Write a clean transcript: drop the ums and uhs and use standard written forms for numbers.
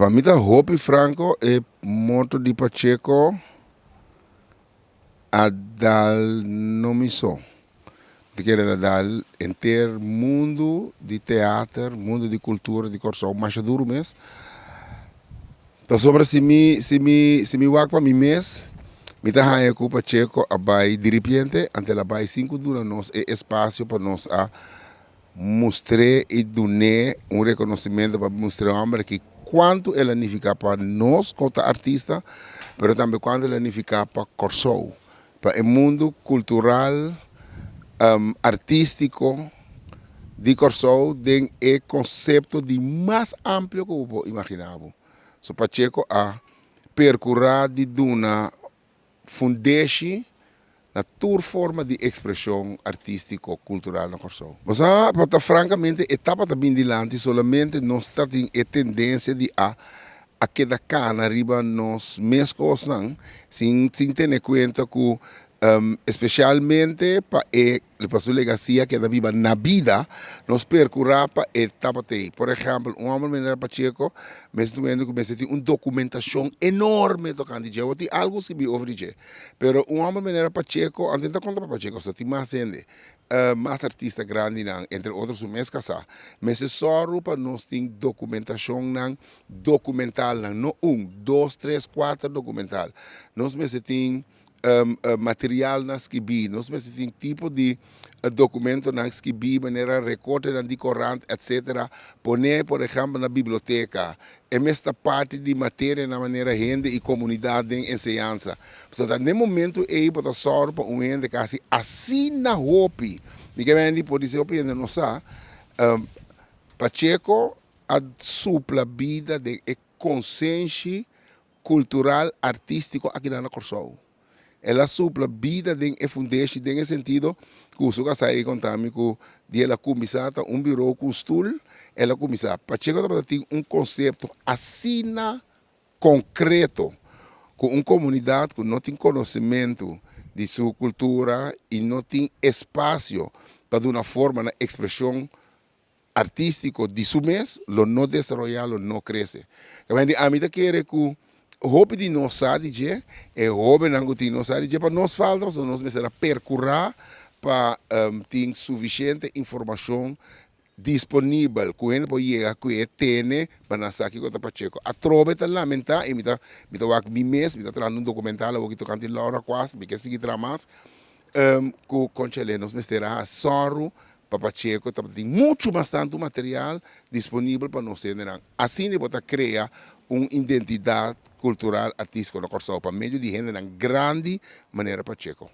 Pa mi ta hopi franko, e morto di Pacheco a dal no mi so. Mi kere a dal henter mundu di teater, mundu di kultura di Kòrsou masha duru mes. Pasobra si mi si mi si mi wak pa mi mes, mi ta haña ku Pacheco a bai diripiente, anto el a bai sin ku duna nos e espasio pa nos a mustr'é i dun'é un rekonosementu pa mustr'é hòmber aki kuantu el a nifiká pa nos ku ta artista, pero tambe kuantu el a nifiká pa Kòrsou, pa e mundu kultural, artístiko di Kòrsou den e konsepto di mas amplio ku bo por imaginá bo. So Pacheco a perkurá di duna fundeshi na tur forma di ekspreshon artístiko kultural na Kòrsou. Bo sa, pa ta frankamente e tabata bin dilanti solamente nos ta tin e tendensia di a a keda kana riba nos mes kosnan sin sin tene kuenta ku espesialmente pa e pa su legasia keda biba na bida, nos perkurá pa e tabata ei. Por ehèmpel, un hòmber manera Pacheco mester tuma hende ku mester tin un dokumentashon enorme tokante dje. Awor tin algu skibí over di dje, pero un hòmber manera Pacheco, antes ta konta pa Pacheco, so tin mas hende, mas artista grandinan, entre otro su mes kasá, mester sòru pa nos tin dokumentashonnan dokumentalnan, no un, dos, tres, kuater dokumental. Nos mester tin materialnan skibí, nos mester tin tipo di dokumentonan skibí manera rekortenan di korant etsetera, poné por ehèmpel na biblioteka, e mes ta parti di materianan manera hende i komunidat den enseñansa. Pasobra ta n'e momentu ei bo ta sòru pa un hende kasi asina hopi, mi ke mende por di si hopi hende no sa, Pacheco a supla bida den e konsenshi kultural artístiko akinan na Kòrsou. El a supla bida den e fundeshi den e sentido ku su kasá ei konta mi ku di el a kuminsá ta un birou ku un stul, el a kuminsá. Pacheco tabata tin un konsepto asina konkreto ku un komunidat ku no tin konosementu di su kultura i no tin espasio pa duna forma na ekspreshon artístiko di su mes lo no desaroyá, lo no krese. Kamente ami ta kere ku hopi di nos sa di dje, e hóbennan ku tin nos sa di dje, pa nos falta pasobra nos mester a perkurá pa tin sufisiente informashon disponibel ku hende por yega ku e tene pa nan sa kiko ta Pacheco. Atrobe ta lamentá i mi ta mi ta wak mi mes, mi ta trahando un dokumental awoki tokante Laura Kuas, mi ke sigui traha mas ku Conchale nos mester a sòru Pa Pacheco tabatin muchu mas tantu material disponibel pa nos hendenan. Asina bo ta krea un identidat kultural artístiko na Kòrsou pa medio di hendenan grandi manera Pacheco.